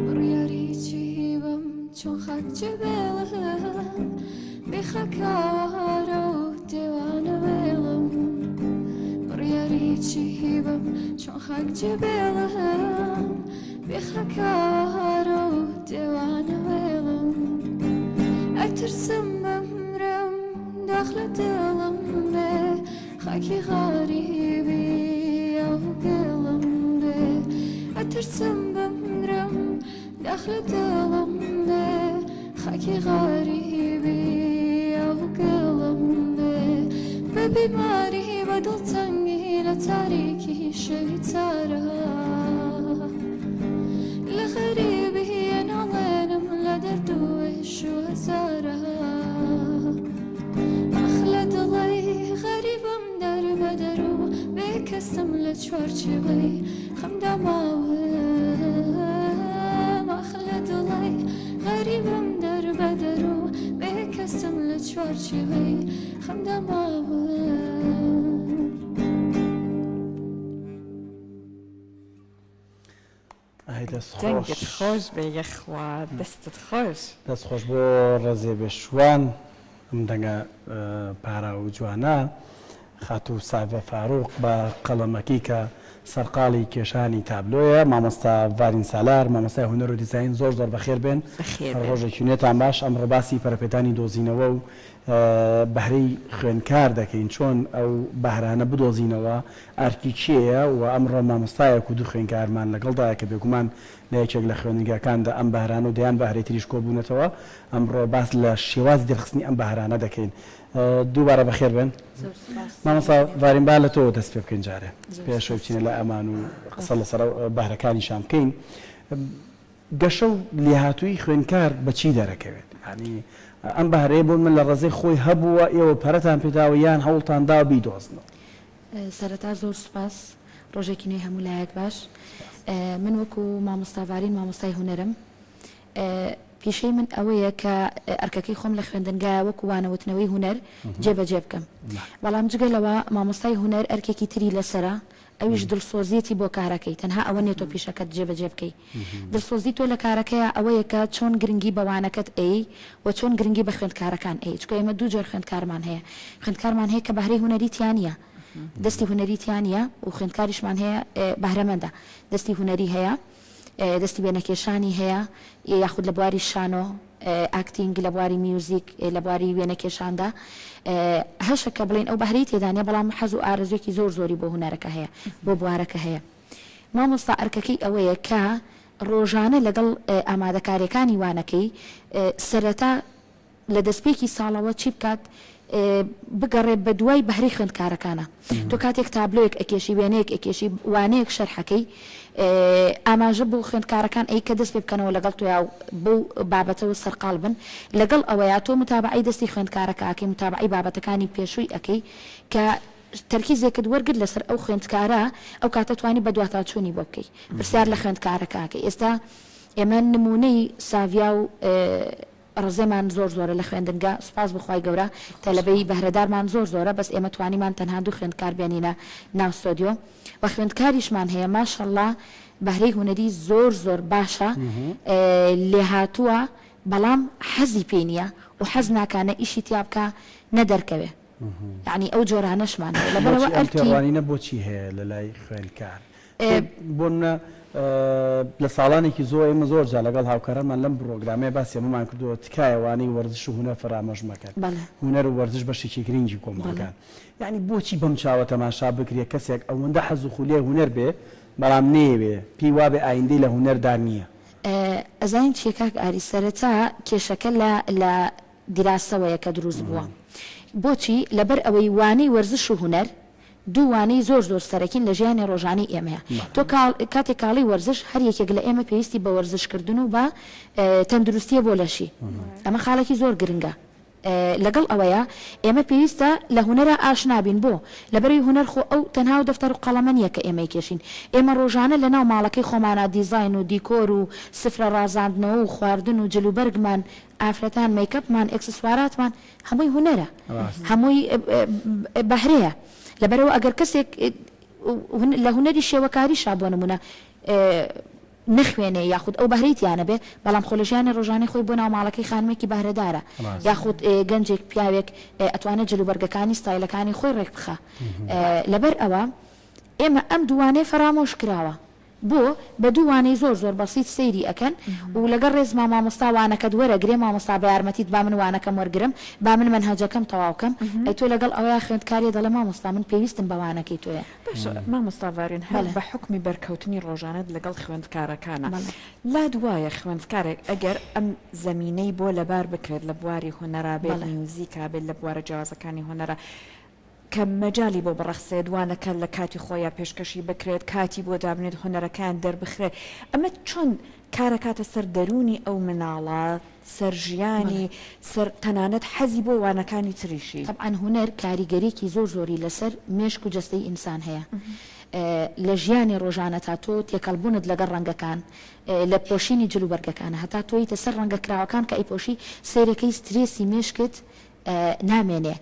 بڕیاری چی بم چۆن خاک جێبێڵم بێ خاکارە و دێوانە وێڵم بڕیاری چی بم چۆن خاک جێبێڵم بێ خاکارە و دێوانە وێڵم ئەترسم بمرم داخ لە دڵم بێ خاکی غەریبی ئەو گڵم بێ ئەترسم بمرم داخ لە دڵم بێ خاکی غەریبی ئەو گڵم بێ بە بیماری بە دڵتەنگی لە تاریکی شەوی تارە لە غەریبی ناڵێنم لە دەرد و ئێش و ئازارە ئاخ لە دڵی غەریبم دەربەدەر و بێکەسم لە چوارچێوەی خەمدا ماوم ئاخ لە دڵی غەریبم دەربەدەر و بێکەسم لە چوارچێوەی خەمدا ماوم. ئای دەست خۆش. دەنگت خۆش بێ یەخوا دەستت خۆش. دەست خۆش بۆ ڕەزێ بێ شوان ئەم دەنگە پاراو و جوانە. خاتوو ساڤە فاروق بە قەڵەمەکەی کە سەرقاڵی کێشانی تابلۆیە. مامۆستا ڤارین سالار مامۆستای هونەر و دیزاین زۆر زۆر بەخێر بێن. بەخێر بێن. ڕۆژێکی نوێتان باش. ئەمڕۆ باسی پەرەپێدانی دۆزینەوە و بەهرەی خوێندکار دەکەین چۆن ئەو بەهرانە بدۆزینەوە ئەرکی کێیە و ئەمڕۆ مامۆستایەک و دوو خوێندکارمان لەگەڵدایە کە بێگومان لە یەکێک لە خوێندنگاکاندا ئەم بەهرانە و دەیان بەهرەی تریش کۆبوونەتەوە ئەمڕۆ باس لە شێوازی دەرخستنی ئەم بەهرانە دەکەین دووبارە بەخێر بێن مامۆستا ڤارین با لە تۆوە دەست پێ بکەین جارێ پێش ئەوەی بچینە لای ئەمان و قسە لەسەر بەهرەکانیشان بکەین گەشە و لێهاتوویی خوێندکار بە چی دەرەکەوێت؟ یانی ئەم بەهرەیە بۆ من لە ڕەزەی خۆی هەبووە ئێوە پەرەتان پێداوە یان هەوڵتان داوە بیدۆزنەوە؟ سەرەتا زۆر سوپاس، ڕۆژێکی نوێی هەموو لایەک باش. من وەکو مامۆستا ڤارین مامۆستای هونەرم. پیشەی من ئەوەیە کە ئەرکەکەی خۆم لە خوێندنگایە وەکو وانەوتنەوەی هونەر جێبەجێ بکەم. بەڵام جگە لەوە مامۆستای هونەر ئەرکێکی تری لەسەرە ئەویش دڵسۆزیەتی بۆ کارەکەی، تەنها ئەوە نیە تۆ پیشەکەت جێبەجێ بکەی، دڵسۆزی تۆ لە کارەکەیا ئەوەیە کە چۆن گرنگی بە وانەکەت ئەیەی و چۆن گرنگی بە خوێندکارەکان ئەیەی، چونکە ئێمە دوو جۆر خوێندکارمان هەیە، خوێندکارمان هەیە کە بەهرەی هونەری تیا نیە، دەستی هونەری تیا نیە و خوێندکاریشمان هەیە بەهرەمەندە دەستی هونەری هەیە. دەستی وێنەکێشانی هەیە یاخود لە بواری شانۆ، ئاکتینگ، لە بواری میوزیک، لە بواری وێنەکێشاندا هەشە کە بڵێین ئەو بەهرەی تێدا نیە بەڵام حەز و ئارەزوویەکی زۆر زۆری بۆ هونەرەکە هەیە بۆ بوارەکە هەیە. مامۆستا ئەرکەکەی ئەوەیە کە ڕۆژانە لەگەڵ ئامادەکاریەکانی وانەکەی سەرەتا لە دەستپێکی ساڵەوە چی بکات بگەڕێ بەدوای بەهرەی خوێندکارەکانا تۆ کاتێک تابلۆیەک ئەکێشی وێنەیەک ئەکێشی وانەیەک شەرحەکەی ئاماژە بۆ خوێندکارەکان ئەی کە دەست پێ بکەنەوە لەگەڵ تۆیا و بەو بابەتەوە سەرقاڵ بن لەگەڵ ئەوەیا تۆ متابەعەی دەستی خوێندکارەکە ئەکەی متابەعەی بابەتەکانی پێشووی ئەکەی کە تەرکیزێکت وەرگرت لەسەر ئەو خوێندکارە ئەو کاتە توانی بەدواتاچوونی بۆ بکەی پرسیار لە خوێندکارەکە ئەکەی ئێستا ئێمە نموونەی ساڤیا و ڕزێمان زۆر زۆرە لە خوێندنگە سوپاس بۆ خوای گەورە تەلەبەی بەهرەدارمان زۆر زۆرە بەس ئێمە توانیمان تەنها دوو خوێندکار بێنینە ناو ستۆدیۆ وە خوێندکاریشمان هەیە ماشەڵا بەهرەی هونەری زۆر زۆر باشە لێهاتووە بەڵام حەزی پێی نیە و حەز ناکا نە ئیشی تیا بکا نە دەرکەوێ یەعنی ئەو جۆرانەشمان هەیە لەبەرئەوە بۆچی ئەم ئەرکی تێڕوانینە بۆچی هەیە لەلای خوێندکار؟ بۆ نمونە لە ساڵانێکی زۆر ئێمە زۆر جار لەگەڵ هاوکارانمان لەم پڕۆگرامەیە باسی ئەمەمان کردووە تکایە وانەی وەرزش و هونەر فەرامۆش مەکەن هونەر و وەرزش بەشێکی گرنگی کۆمەڵگان یانی بۆچی بەم چاوە تەماشا بکرێ کەسێک ئەوەندە حەز و خولیای هونەر بێ بەڵام نەیەوێ پێی وابێ ئایندەی لە هونەردا نییە. ئەزانی چیە کاک ئاری سەرەتا کێشەکە لە لە دیراسەوەیە کە دروست بووە بۆچی لەبەر ئەوەی وانەی وەرزش و هونەر دوو وانەی زۆر زۆر سەرەکین لە ژیانی ڕۆژانەی ئێمەیا. تۆ کاتێک کاڵی وەرزش هەر یەکێک لە ئێمە پێویستی بە وەرزش کردن و بە تەندروستیە بۆ لەشی. ئەمە خاڵێکی زۆر گرنگە. لەگەڵ ئەوەیا ئێمە پێویستە لە هونەرا ئاشنا بین بۆ؟ لەبەرئەوەی هونەر خۆ ئەو تەنها ئەو دەفتەر و قەڵەمە نییە کە ئێمە ئەیکێشین ئێمە ڕۆژانە لەناو ماڵەکەی خۆمانا دیزاین و دیکۆر و سفرە ڕازاندنەوە و خواردن و جل و بەرگمان ئافرەتان مەیکەپمان ئێکسسواراتمان هەمووی هونەرە هەمووی بەهرەیە لەبەرئەوە ئەگەر کەسێک لە هونەری شێوەکاریشا بۆ نموونە نەخوێنێ یاخود ئەو بەهرەی تیا نەبێ بەڵام خۆ لە ژیانی ڕۆژانەی خۆی بۆ ناو ماڵەکەی خانمێکی بەهرەدارە یاخود گەنجێک پیاوێک ئەتوانێ جلوبەرگەکانی ستایلەکانی خۆی ڕێک بخا لەبەر ئەوە ئێمە ئەم دووانەیە فەرامۆش کراوە بۆ بە دوو وانەی زۆر زۆر بەسیت سەیری ئەکەن و لەگەڵ ڕێزما مامۆستا وانەکەت وەرەگرێ مامۆستا بە یارمەتیت با من وانەکەم وەرگرم با من مەنهەجەکەم تەواو کەم ئەی تۆ لەگەڵ ئەوەیا خوێندکاریە دەڵێ مامۆستا من پێویستم بە وانەکەی تۆیە. باشە مامۆستا ڤارین هەر بە حوکمی بەرکەوتنی ڕۆژانەت لەگەڵ خوێندکارەکانا لات وایە خوێندکارێک ئەگەر ئەم زەمینەی بۆ لەبار بکرێت لە بواری هونەرا بێت میوزیکا بێت لە بوارە جیاوازەکانی هونەرا کە مەجالی بۆ بڕەخسێت وانەکە لە کاتی خۆیا پێشکەشی بکرێت کاتی بۆ دابنێت هونەرەکەیان دەربخرێت ئەمە چۆن کارەکاتە سەر دەروونی ئەو مناڵە سەر ژیانی، سەر تەنانەت حەزی بۆ وانەکانی تریشی. تەبعەن هونەر کاریگەریەکی زۆر زۆری لەسەر مێشک و جەستەی ئینسان هەیە لە ژیانی ڕۆژانەتا تۆ تێکەڵ بونت لەگەڵ ڕەنگەکان لە پۆشینی جل و بەرگەکانە هەتا تۆیتە سەر ڕەنگە کراوەکان کە ئەیپۆشی سەیرەکەی سترێسی مێشکت نامێنێ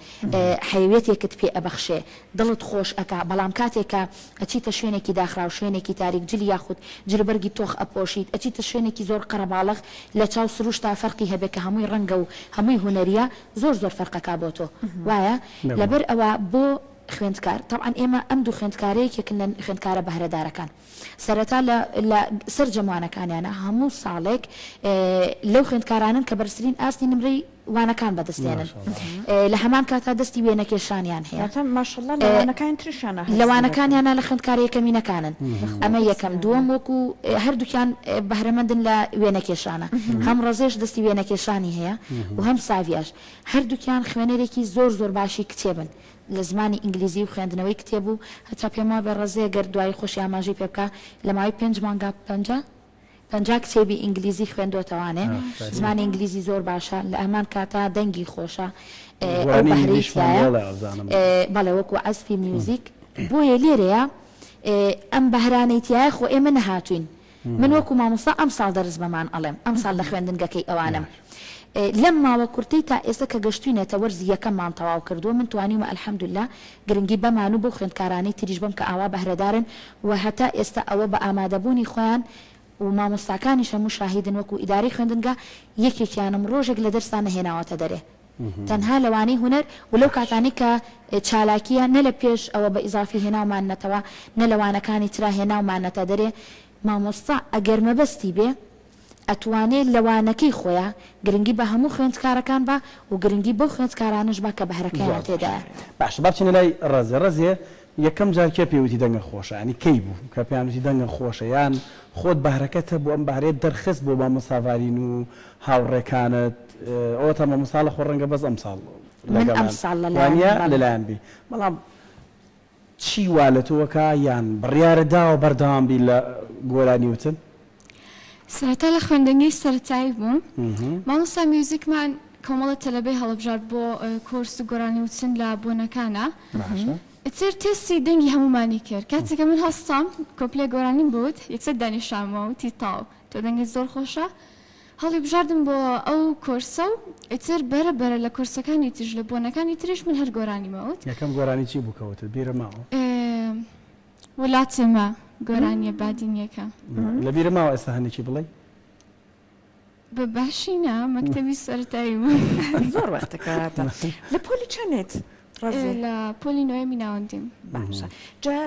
حەیەویەتێکت پێ ئەبەخشێ دڵت خۆش ئەکا بەڵام کاتێ کە ئەچیتە شوێنێکی داخراو شوێنێکی تاریک جلی یاخود جلوبەرگی تۆخ ئەپۆشیت ئەچیتە شوێنێکی زۆر قەرەباڵغ لە چاو سروشتا فەرقی هەبێ کە هەمووی ڕەنگە و هەمووی هونەریە زۆر زۆر فەرقەکا بۆ تۆ وایە لەبەر ئەوە بۆ خوێندکار تەبعەن ئێمە ئەم دوو خوێندکارە یەکێکن لە خوێندکارە بەهرەدارەکان سەرەتا لە لە سەرجەم وانەکانیانە هەموو ساڵێک لەو خوێندکارانەن کە بەرزترین ئاستی نمرەی وانەکان بەدەست دێنن لە هەمان کاتا دەستی وێنەکێشانیان هەیە واتە ماشەڵڵا لە وانەکانی تریشیانا هەر لە وانەکانیانا لە خوێندکارە یەکەمینەکانن ئەمە یەکەم دووەم وەکو هەردووکیان بەهرەمەندن لە وێنەکێشانە هەم ڕەزێش دەستی وێنەکێشانی هەیە و هەم ساڤیاش هەردووکیان خوێنەرێکی زۆر زۆر باشی کتێبن لە زمانی ئینگلیزی و خوێندنەوەی کتێب و هەتا پێم وابێ ڕەزێ گەر دوایی خۆشی ئاماژەی پێ بکا لە ماوەی پێنج مانگا 50 50 کتێبی ئینگلیزی خوێندۆتەوانێ زمانی ئینگلیزی زۆر باشە لە هەمان کاتا دەنگی خۆشە ئەو بەهرەی تیایە بەڵێ وەکو عەزفی میوزیک بۆیە لێرەیە ئەم بەهرانەی تیایە خۆ ئێمە نەهاتوین من وەکو مامۆستا ئەمساڵ دەرس بەمان ئەڵێم، ئەمساڵ لە خوێندنگەکەی ئەوانم. لەم ماوە کورتەی تا ئێستا کە گەشتوینەتە وەرزی یەکەممان تەواو کردووە، من توانیومە الحمدللە گرنگی بەمان و بەو خوێندکارانەی تریش بەم کە ئاوا بەهرەدارن و هەتا ئێستا ئەوە بە ئامادەبوونی خۆیان و مامۆستاکانیش هەموو شاهیدن وەکو ئیدارەی خوێندنگا یەکێکیانم ڕۆژێک لە دەرسا نەهێناوەتە دەرێ تەنها لە وانەی هونەر و لەو کاتانەی کە چالاکییە نە لە پێش ئەوە بە ئیزافی هێناوماننەتەوە نە لە وانەکانی ترا هێناوماننەتە دەرێ مامۆستا ئەگەر مەبەستی بێ ئەتوانێ لە وانەکەی خۆیا گرنگی بە هەموو خوێندکارەکان با و گرنگی بەو خوێندکارانەش با کە بەهرەکەیان زۆر باشە تێدایە. باشە با بچینە لای ڕەزێ ڕەزێ یەکەم جار کێ پێی وتی دەنگت خۆشە یانی کەی بوو کە پێیان وتی دەنگت خۆشە یان خۆت بەهرەکەت هەبوو ئەم بەهرەیەت دەرخست بۆ مامۆستا ڤارین و هاوڕێکانت ئەوەتا مامۆستا لە خۆ ڕەنگە بەس ئەمساڵ من لەگەڵیان ئەمساڵ لەلایەن وانیە بەڵێ. لەلایان بی بەڵام چی وا لە تۆ ئەکا یان بڕیارت داوە بەردەوام بی لە گۆرانی وتن؟ سەرەتا لە خوێندنگەی سەرەتایی بووم مامۆستا میوزیکمان کۆمەڵە تەلەبەی هەڵبژارد بۆ کۆرس و گۆرانی وتن لە بۆنەکانا باشە. ئیتر تێستی دەنگی هەموومانی کرد کاتێک من هەستام کۆپلەی گۆرانیم بوت یەکسەر دانیشامەوە وتی تاو تۆ دەنگت زۆر خۆشە هەڵی بژاردم بۆ ئەو کۆرسە و ئیتر بەرە بەرە لە کۆرسەکانی تریش لە بۆنەکانی تریش من هەر گۆرانیم ئەوت. یەکەم گۆرانی چی بوو کە وتت بیرت ماوە؟ وڵاتێ مە، گۆرانیە بادینیەکە. لە بیرت ماوە ئێستا هەنێکی بڵێی؟ بە باشی نا، مەکتەبی سەرەتایی بوو. زۆر وەختە کەواتە. لە پۆلی چەنێت ڕەزێ؟ لە پۆلی نۆیەمی ناوەندیم. باشە جا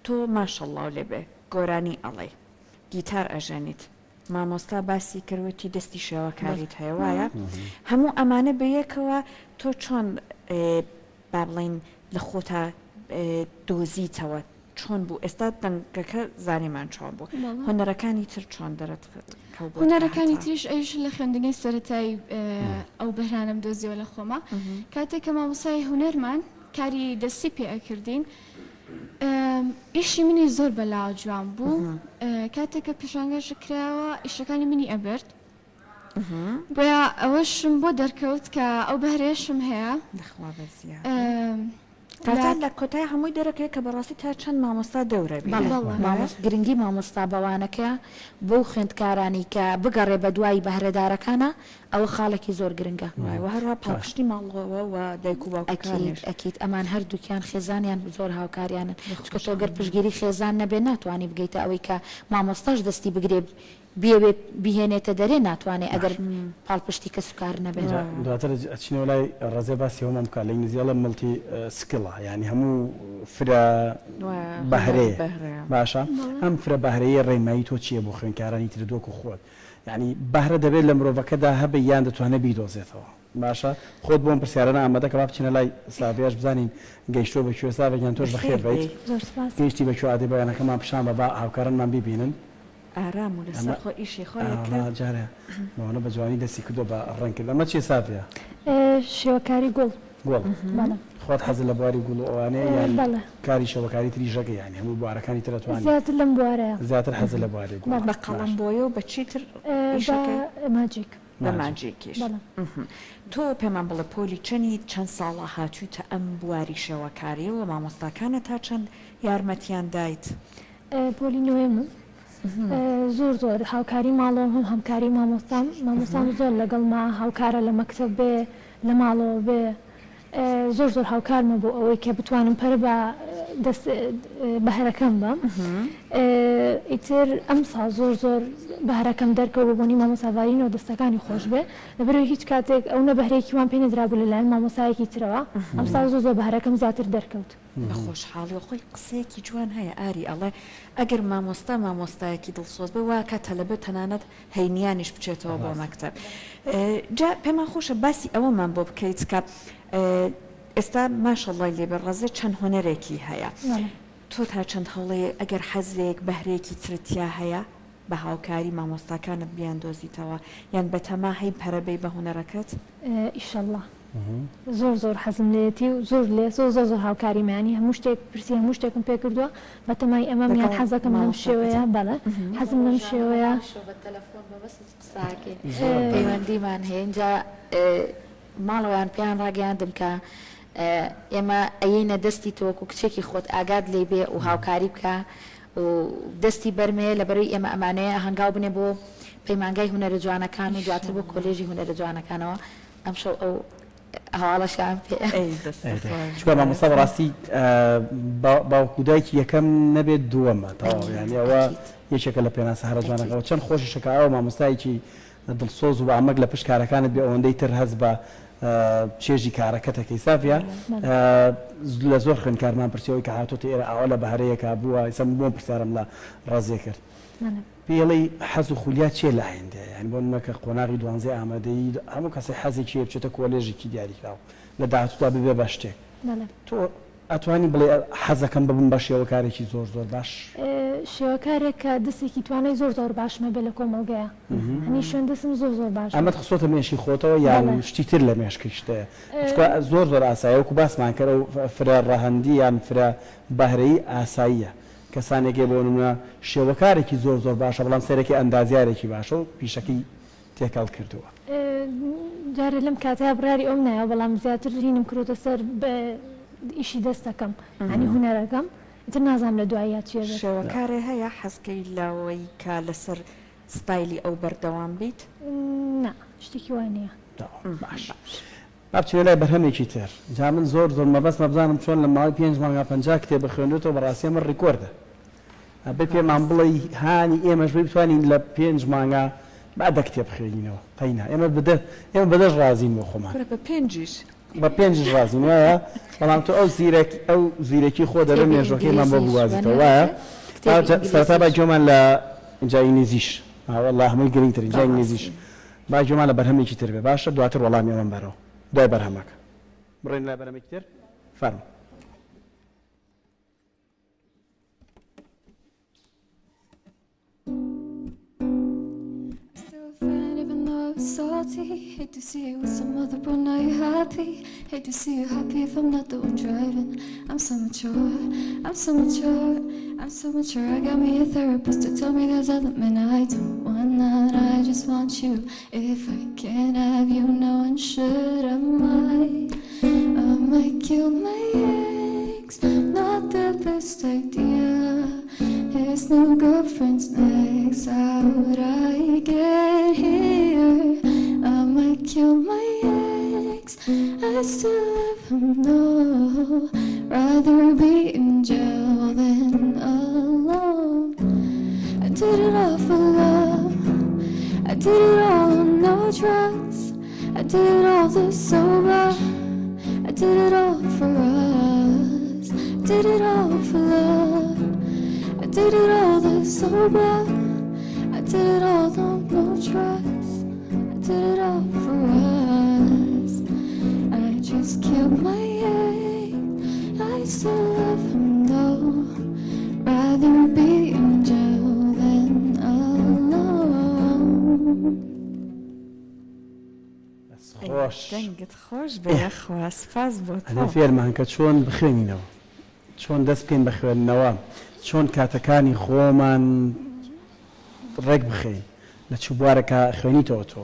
تۆ ماشەڵڵاو لێ بێ گۆرانی ئەڵێی گیتار ئەژەنیت مامۆستا باسی کرد وتی دەستی شێوەکاریت هەیە وایە؟ هەموو ئەمانە بەیەکەوە تۆ چۆن با بڵێین لە خۆتا دۆزیتەوە چۆن بوو ئێستا دەنگەکە زانیمان چۆن بوو هونەرەکانی تر چۆن دەرت کەوت بۆت هونەرەکانی هەتا؟ تریش ئەویش لە خوێندنگەی سەرەتایی ئەو بەهرانەم دۆزیەوە لە خۆما کاتێک کە مامۆستای هونەرمان کاری دەستی پێ ئەکردین ئیشی منی زۆر بەلاوە جوان بوو کاتێک کە پیشانگەش کرایەوە ئیشەکانی منی ئەبرد. بۆیە ئەوەشم بۆ دەرکەوت کە ئەو بەهرەیەشم هەیە. لەخوا بەزیاد. کاکە لە کۆتای هەمووی دەرەکەوێت کە بەڕاستی تا چەند مامۆستا دەورە بینێت. بەڵێ مامۆستا گرنگی مامۆستا بەوانەکە بەو خوێندکارانی کە بگەڕێ بەدوای بەهرەدارەکانا ئەوە خاڵێکی زۆر گرنگە. وە هەروەها پاڵپشتی ماڵەوە و دایک و باوکەکانیش. ئەکید ئەکید ئەمان هەردووکیان خێزانیان زۆر هاوکاریانن چونکە تۆ گەر پشتگیری خێزان نەبێ ناتوانی بگەیتە ئەوەی کە مامۆستاش دەستی بگرێ بیەوێ بیهێنێتە دەرێ ناتوانێ ئەگەر پاڵپشتی کەسوکار نەبێ. جا دواتر ئەچینەوە لای ڕەزێ باسی ئەوەمان بکا لە ئینگلیزی ئەڵێ multi skill ە یانی هەموو فرە بەهرەیە باشە ئەم فرە بەهرەیە ڕێنمایی تۆ چیە بۆ خوێندکارانی ترت وەکو خۆت یانی بەهرە دەبێت لە مرۆڤەکەدا هەبێ یان دەتوانێ بیدۆزێتەوە باشە خۆت بۆ ئەم پرسیارانە ئامادە کە با بچینە لای ساڤیاش بزانین گەیشتووە بە کوێ ساڤیا گیان تۆش بەخێر بێیت زۆر سوپاس. گەیشتی بە کوێ ئادەی با وێنەکەمان پیشان بە با هاوکارانمان بیبینن. ئارام و لەسەر خۆ ئیشی خۆی ئەکرد. ئەمە جارێ بەوەنە بە جوانی دەستی کردووە بە ڕەنگ کردن. ئەمە چیە ساڤیا؟ شێوەکاری گوڵ. گوڵ. بەڵێ. خۆت حەزت لە بواری گوڵ و ئەوانەیە یان بەڵێ. کاری شێوەکاری تریش ئەکەی یانی هەموو بوارەکانی تر ئەتوانی؟ زیاتر لەم بوارەیە. زیاتر حەزت لە بواری گوڵە. بەڵێ. بە قەڵەم بۆیە و بە چی تر ئیش بە ئەکەی؟ ماجیک. بە ماجیکیش. بەڵێ. تۆ پێمان بڵێ پۆلی چەنیت چەند ساڵە هاتوویتە ئەم بواری شێوەکارییەوە مامۆستاکانت تا چەند یارمەتیان دایت؟ پۆلی نۆیەمم زۆر زۆر هاوکاری ماڵەوەم هەم هەمکاری مامۆستام مامۆستام زۆر لەگەڵما هاوکارە لە مەکتەب بێ لە ماڵەوە بێ زۆر زۆر هاوکارمە بۆ ئەوەی کە بتوانم پەرە بە دەست بەهرەکەم بەم ئیتر ئەم ساڵ زۆر زۆر بەهرەکەم دەرکەوت بە بۆنی مامۆستا ڤارینەوە دەستەکانی خۆش بێ لەبەرئەوەی هیچ کاتێک ئەو نە بەهرەیەکی وام پێ نەدرابوو لەلایەن مامۆستایەکی ترەوە ئەمساڵ زۆر زۆر بەهرەکەم زیاتر دەرکەوت. بە خۆشحاڵیەوە خۆی قسەیەکی جوان هەیە ئاری ئەڵێ ئەگەر مامۆستا مامۆستایەکی دڵسۆز بێ واکا تەلەبە تەنانەت هەینیانیش بچێتەوە بۆ مەکتەب جا پێمان خۆشە باسی ئەوەمان بۆ بکەیت کە ئێستا ماشەڵڵای لێبێ ڕەزێ چەند هونەرێکی هەیە تۆ تا چەند هەوڵێ ئەگەر حەزێک بەهرەیەکی ترت تیا هەیە بە هاوکاری مامۆستاکانت بیاندۆزیتەوە یان بەتەما هەی پەرە بەی بە هونەرەکەت؟ ئیشەڵڵا زۆر زۆر حەزم لێیەتی و زۆر لێ زۆر زۆر زۆر هاوکاریمە یانی هەموو شتێک پرسی هەموو شتێکم پێ کردووە بەتەمای ئەمەم یان لەگەڵ حەزەکەم لەم مامۆستاکەت شێوەیە بەڵێ حەزم لەم ڕۆژانە شێوەیە. ماڵیشەوە بە تەلەفۆن بە مەسج قسە ئەکەین پەیوەندیمان هەیە ئینجا ماڵەوەیان پێیان ڕاگەیاندم کە ئێمە ئەیەینە دەستی تۆ وەکو کچێکی خۆت ئاگات لێی بێ و هاوکاری بکە و دەستی بەرمێ لەبەرەی ئێمە ئەمانەیە هەنگاو بنێ بۆ پەیمانگای هونەرە جوانەکان و دواتر بۆ کۆلێژی هونەرە جوانەکانەوە ئەمشەو ئەو هەواڵەشیان پێ ئەی دەستت خۆش چونکە بێت. مامۆستا بەڕاستی باوک و دایکی یەکەم نەبێت دووەمە تەواو ئەکید یانی ئەوە ئەکید یەکێکە لە پێناسە هەرە ئەکید. جوانەکان چەند خۆشیشە کە ئاوا مامۆستایەکی دڵسۆز و بە ئەمەک لە پشت کارەکانت بێ ئەوەندەی تر هەست بە چێژی کارەکەت ئەکەی سافیا لە زۆر خوێندکارمان پرسی ئەوەی کە هاتۆتە ئێرە ئاوا لە بەهرەیەکا بووە ئیستا من بۆم پرسیارم لە ڕەزێ کرد پێی ئەڵێی حەز و خولیا چیە لە ئایندەیا یانی بۆ نمونە کە قۆناغی دوانزەی ئامادەیی هەموو کەسێک حەزێکی هەیە بچێتە کۆلێژێکی دیاریکراو لە داهاتوودا ببێ بە شتێک تۆ ئەتوانی بڵێی حەزەکەم ببم بە شێوەکارێکی زۆر زۆر باش؟ شێوەکارێک کە دەستێکی توانای زۆر زۆر باشم هەبێ لە کۆمەڵگەیا هەنی شوێن دەستم زۆر زۆر باش بێ. ئەمەت خستۆتە مێشکی خۆتەوە یان شتی تر لە مێشکیشت هەیە؟ چونکە زۆر زۆر ئاسایە وەکو باسمان کرد ئەو فرە ڕەهەندی یان فرە بەهرەیی ئاساییە کەسانێک هەیە بۆ نمونە شێوەکارێکی زۆر زۆر باشە بەڵام سەیرەکەی ئەندازیارێکی باشە و پیشەکەی تێکەڵ کردووە. جارێ لەم کاتەیا بڕیاری ئەوم نایەوە بەڵام زیاتر هینم کرۆتە سەر ئیشی دەستەکەم یانی هونەرەکەم ئیتر نازانم لە دواییا چی ئەبێت. شێوەکارێ هەیە حەزکەی لەوەی کە لەسەر ستایلی ئەو بەردەوام بیت؟ نا شتێکی وا نییە. باش با بچینە لای بەرهەمێکی تر جا من زۆر زۆر مەبەستمە بزانم چۆن لە ماوەی پێنج مانگا 50 کتێب بخوێنرێتەوە بەڕاستی ئەمە ڕیکۆردە ئەبێ پێمان بڵێی هانی ئێمەش بەی بتوانین لە پێنج مانگا با دە کتێب بخوێنینەوە قەینا ئێمە بە ئێمە بە دەش ڕازین بۆ خۆمان. کورە بە پێنجیش. بە پێنجیش ڕازین وایە بەڵام تۆ ئەو زیرەک ئەو زیرەکی خۆ دەبێ کتێبی مێژوەکەیمان بۆ ئینگلیزیش بگوازیتەوە وانیە وایە ڕەزێ؟ کتێبی سەرەتا با ئینگلیزیش. گوێمان لە جا ئینگلیزیش وەڵا هەمووی گرنگترین جا ئینگلیزیش بەڕاستی. با گوێمان لە بەرهەمێکی تر بێ باشە دواتر وەڵامی ئەوەم بەرەوە دوای بەرهەمەکە بڕۆین لای بەرهەمێکی تر فەرموو. Still a fan even though it's salty. Hate to see you with some other but now you're happy. Hate to see you happy if I'm not the one driving. I'm so mature, I'm so mature, I'm so mature. I got me a therapist to tell me there's other men I don't want that. I just want you. If I can't have you, no one should. I might, I might kill my ex. Not the best idea. His new girlfriend's next. How would I get here? I might kill my ex. I still love him though. Rather be in jail than alone. I did it all for love. I did it all on no drugs. I did it all the sober. I did it all for us. Did it all for love. I did it all the sober. I did it all on no drugs. I did it all for us. I just killed my ex. I still love him though. Rather be in jail than alone. خۆش دەنگت خۆش بێ یاخوا سپاس بۆ تۆ. ئەنێ فێرمان کە چۆن بخوێنینەوە چۆن دەست بکەین بە خوێندنەوە چۆن کاتەکانی خۆمان ڕێک بخەین لە چ بوارێکا خوێنیتەوە تۆ؟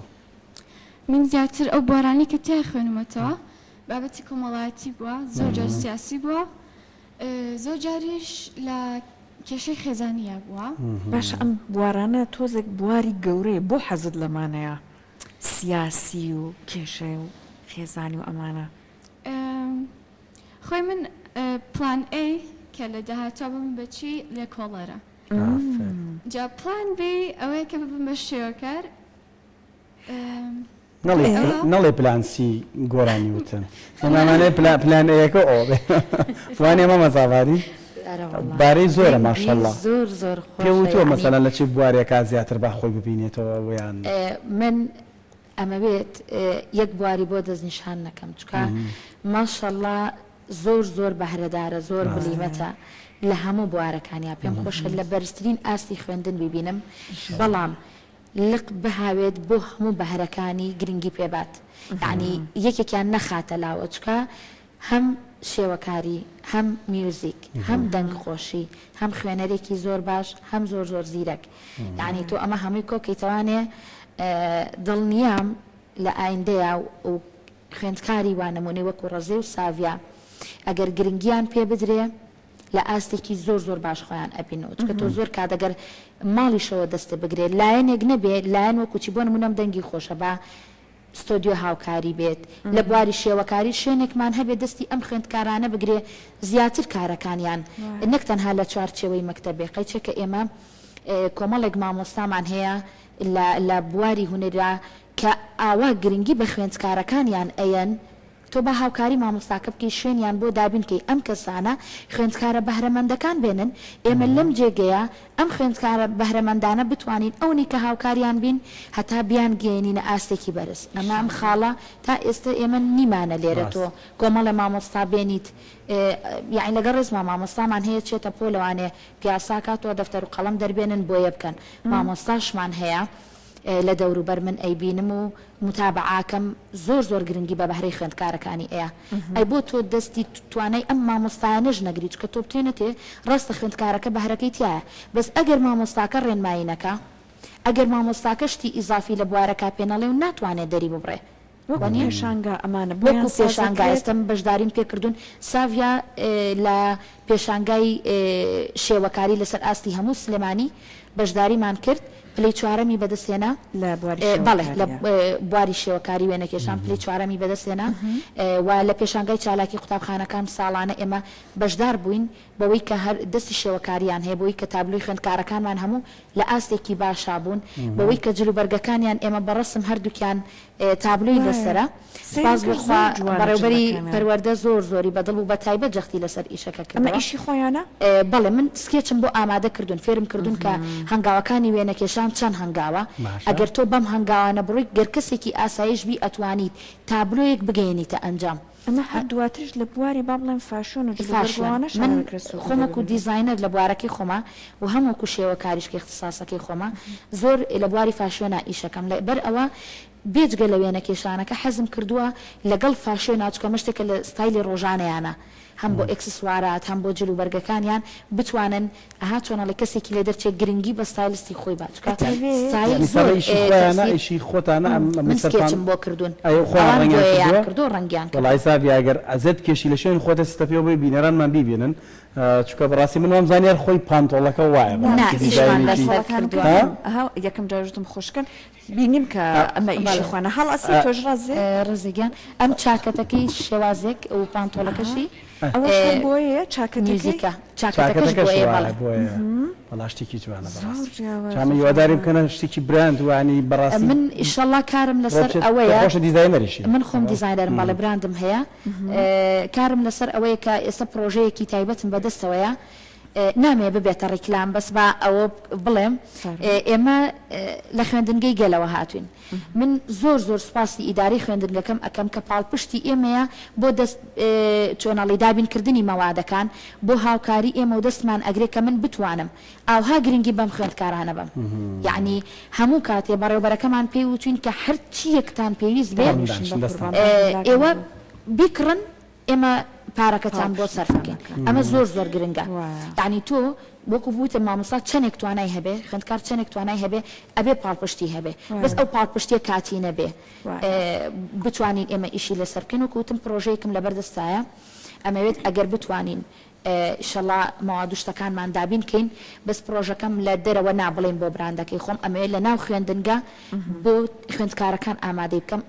من زیاتر ئەو بوارانەی کە تیا خوێنمەتەوە بابەتی کۆمەڵایەتی بووە زۆر جار سیاسی بووە زۆر جاریش لە کێشەی خێزانیە بووە. باشە ئەم بوارانە تۆزێک بواری گەورەیە بۆ حەزت لەمانەیە سیاسی و کێشەی و خێزانی و ئەمانە؟ خۆی من پلان A کە لە داهاتوە ببم بە چی لێکۆڵەرە جا پلان B ئەوەیە کە ببم بە شێوەکار. نەڵێ پلان سی گۆرانی وتن ئەمانەی پلان ئەیەکە ئەوە بێ وانێ مامە زاڤاری بارەی زۆرە ماشەڵڵا زۆر زۆر خۆشە پێ وتووە یعنی مەسەلەن لە چ بوارێکا زیاتر با خۆی ببینێتەوە ویان من ئەمەوێت یەک بواری بۆ دەستنیشان نەکەم چونکە ماشەڵڵا زۆر زۆر بەهرەدارە زۆر بلیمەتە لە هەموو بوارەکانیا پێم خۆشە لە بەرزترین ئاستی خوێندن بیبینم بەڵام لق بهاوێت بۆ هەموو بەهرەکانی گرنگی پێبات یعنی یەکێکیان نەخاتە لاوە چکە هەم شێوەکاری هەم میوزیک هەم دەنگ خۆشی هەم خوێنەرێکی زۆر باش هەم زۆر زۆر زیرەک یعنی تۆ ئەمە هەمووی کۆکەیتەوانێ دڵنیام لە ئایندەیە و خوێندکاری وا نمونەی وەکو ڕەزێ و ساڤیا ئەگەر گرنگیان پێ بدرێ لە ئاستێکی زۆر زۆر باش خۆیان ئەبینەوە چونکە تۆ زۆر کات ئەگەر ماڵیشەوە دەستت بگرێت لایەنێک نەبێ لایەن وەکو چی بۆ نمونەم دەنگی خۆشە با ستۆدیۆ هاوکاری بێت لە بواری شێوەکاری شوێنێکمان هەبێت دەستی ئەم خوێندکارانە بگرێ زیاتر کارەکانیان نەک تەنها لە چوارچێوەی مەکتەب بێ قەیچێکە ئێمە کۆمەڵێک مامۆستامان هەیە لە بواری هونەرا کە ئاوا گرنگی بە خوێندکارەکانیان ئەیەن تۆ با هاوکاری مامۆستاکە بکەی شوێنیان بۆ دابین کەی ئەم کەسانە خوێندکارە بەهرەمەندەکان بێنن ئێمە لەم جێگەیە ئەم خوێندکارە بەهرەمەندانە بتوانین ئەونی کە هاوکاریان بین هەتا بیان گەیەنینە ئاستێکی بەرز ئەمە ئەم خاڵە تا ئێستە ئێمە نیمانە لێرە تۆ کۆمەڵێ مامۆستا بێنیت یەعنی لەگەڵ ڕێزما مامۆستامان هەیە چێتە پۆلەوانێ پیاسا کاتەوە دەفتەر و قەڵەم دەربێنن بۆیە بکەن مامۆستاشمان هەیە لە دەوروبەر من ئەیبینم و موتابەعاکەم زۆر زۆر گرنگی بە بەهرەی خوێندکارەکانی ئەیا ئەی بۆ تۆ دەستی توانای ئەم مامۆستایانەش نەگری چونکە تۆ بتێ نەتێ ڕاستە خوێندکارەکە بەهرەکەی تیایە بەس ئەگەر مامۆستاکە ڕێنمایی نەکا ئەگەر مامۆستاکە شتی ئیزافی لە بوارەکا پێ نەڵێ و ناتوانێ دەری ببڕێ وەکو وانیە؟ پێشانگا ئەمانە بۆیان وەکو ساز پێشانگا ئەکرێت؟ ئێستا من بەشداریم پێ کردوون ساڤیا لە پێشانگای شێوەکاری لەسەر ئاستی هەموو سلێمانی بەشداریمان کرد پلەی چوارەمی بەدەست هێنا لە بواری بەڵێ لە شێوەکاریە. بواری شێوەکاری وێنەکێشان پلەی چوارەمی بەدەست هێنا و لە پێشانگای چالاکی قوتابخانەکان ساڵانە ئێمە بەشدار بووین بەوەی کە هەر دەستی شێوەکاریان هەیە بەوەی کە تابلۆی خوێندکارەکانمان هەموو لە ئاستێکی باشا بوون بەوەی کە جلوبەرگەکانیان ئێمە بە ڕەسم هەردووکیان تابلۆی لەسەرە سپاس بۆ خوا بەڕێوبەری پەروەردە زۆر زۆری بەدڵ بوو بەتایبەت جەختی لەسەر ئیشەکە ئەمە کردەوە. ئیشی خۆیانە؟ بەڵێ من سکێچم بۆ ئامادە کردوون فێرم کردوون کە هەنگاوەکانی وێنەکێشان چەند هەنگاوە ئەگەر تۆ بەم هەنگاوانە بڕۆیت گەر کەسێکی ئاسایش بی ئەتوانیت تابلۆیەک بگەیەنیتە ئەنجام. ئەمە هەر دواتریش لە بواری با بڵێم فاشیۆن و جلوبەرگ فاشیۆن وانەش من ئەوێ سوودی خۆم وەکو دەبینن. دیزاینەر لە بوارەکەی خۆما و هەم وەکو شێوەکاریش کە ئیختیساسەکەی خۆمە زۆر لە بواری فاشیۆنا ئیشەکەم لەبەر ئەوە. بێجگە لە وێنەکێشانەکە حەزم کردووە لەگەڵ فاشیۆنا چونکە ئەمە شتێکە لە ستایلی ڕۆژانەیانە هەم بۆ ئێکسسوارات هەم بۆ جل و بەرگەکانیان بتوانن ئەها چۆن ئەڵێ کەسێکی لێ دەرچێ گرنگی بە ستایلستی خۆی با چونکە ئەتەوێ ستایل یانی زۆر سەر ئیشی خۆیانە تەئسیر ئیشی خۆتانە ئەم من سەرتان سکێچم بۆ کردوون ئەی خۆیان ئەوان ڕەنگیان بۆیەیان کردووە کردووە ڕەنگیان کردووە. وەڵایی ساڤیا گەر ئەزێت بکێشی لە شوێنی خۆت دەستتە پێوە بۆی بینەرانمان بیبینن چونکە بەڕاستی من وام زانی هەر خۆی پانتۆڵەکە وایە نا بەڕاستی ئیشمان دیزاینێکی لەسەر پانتۆڵەکان کردووە. ها؟ کردم ئەها یەکەم جار وتم خوشکن بینیم کە ئەمە ئیشی خوانە هەڵئەسێ تۆش ڕەزێ. ڕەزێ گیان ئەم چاکەتەکەی شێوازێک و پانتۆڵەکەشی ئەوەش هەر بۆیەیە چاکەتەکەی؟ میوزیکە چاکەتەکەش چاکەتەکەش بۆیە وایە بەڵێ. بۆیە وەڵا شتێکی جوانە زۆر بەڕاستی جیاوازە جا من هیواداریم جوانە. بکەنە شتێکی براند وانی بەڕاستی من ئیشەڵا کارم ڕۆ لەسەر بچێت تۆ ئەوەیە خۆشت دیزاینەریشی من خۆم دیزاینەرم بەڵێ براندم هەیە کارم لەسەر ئەوەیە کە ئێستا پڕۆژەیەکی تایبەتم بەدەستەوەیە نامەوێ ببێتە ڕیکلام بەس با ئەوە بڵێم ئێمە لە خوێندنگەی گەلەوە هاتوین من زۆر زۆر سوپاسی ئیدارەی خوێندنگەکەم ئەکەم کە پاڵپشتی ئێمەیە بۆ دەست چۆنەڵی دابینکردنی مەوادەکان بۆ هاوکاری ئێمە و دەستمان ئەگرێ کە من بتوانم ئاوها گرنگی بەم خوێندکارانە بەم یەعنی هەموو کاتێ بەڕێوبەرەکەمان پێی وتوین کە هەرچیەکتان پێویست بێ ئێوە بیکڕن ئێمە پارەکەتان بۆ سەرف بکەین ئەمە زۆر زۆر گرنگە یانی تۆ وەکو وتم مامۆستا چەنێک توانای هەبێ خوێندکار چەنێک توانای هەبێ ئەبێ پاڵپشتی هەبێ بەس ئەو پاڵپشتیە کاتی نەبێ بتوانین ئێمە ئیشی لەسەر بکەین وەکو وتم پرۆژەیەکم لەبەردەستایە ئەمەوێت ئەگەر بتوانین ئیشەڵا مەواد و شتەکانمان دابین کەین بەس پرۆژەکەم لە دەرەوە نا بڵێین بۆ براندەکەی خۆم ئەمەوێت لە ناو خوێندنگە بۆ خوێندکارەکان ئامادەی بکەم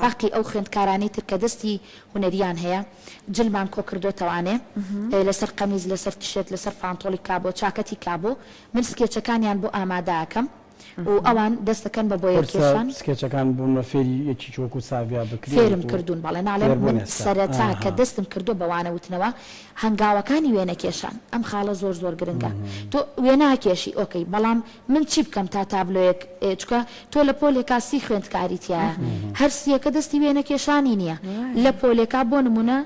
باقی ئەو خوێندکارانەی تر کە دەستی هونەریان هەیە جلمان کۆکردۆتەوانێ لەسەر قەمیز لەسەر تشێرت لەسەر پانتۆڵی کابۆ چاکەتی کابۆ من سکێچەکانیان بۆ ئامادەکەم و ئەوان دەست دەکەن بە بۆیە قورسە کێشان. سکێچەکان بوونمە فێری یەکیکی وەکو ساڤیا بکرێ فێرم وەکو کردوون بەڵێ ناڵێم فێر بوون من ئێستا سەرەتا کە ئاها. دەستم کردووە بە وانە وتنەوە هەنگاوەکانی وێنەکێشان ئەم خاڵە زۆر زۆر گرنگە تۆ وێناکێشی ئۆکەی بەڵام من چی بکەم تا تابلۆیەک چونکە تۆ لە پۆلێکا سی خوێندکاری تیایە هەر سیەکە دەستی وێنەکێشانی نیە لە پۆلێکا بۆ نمونە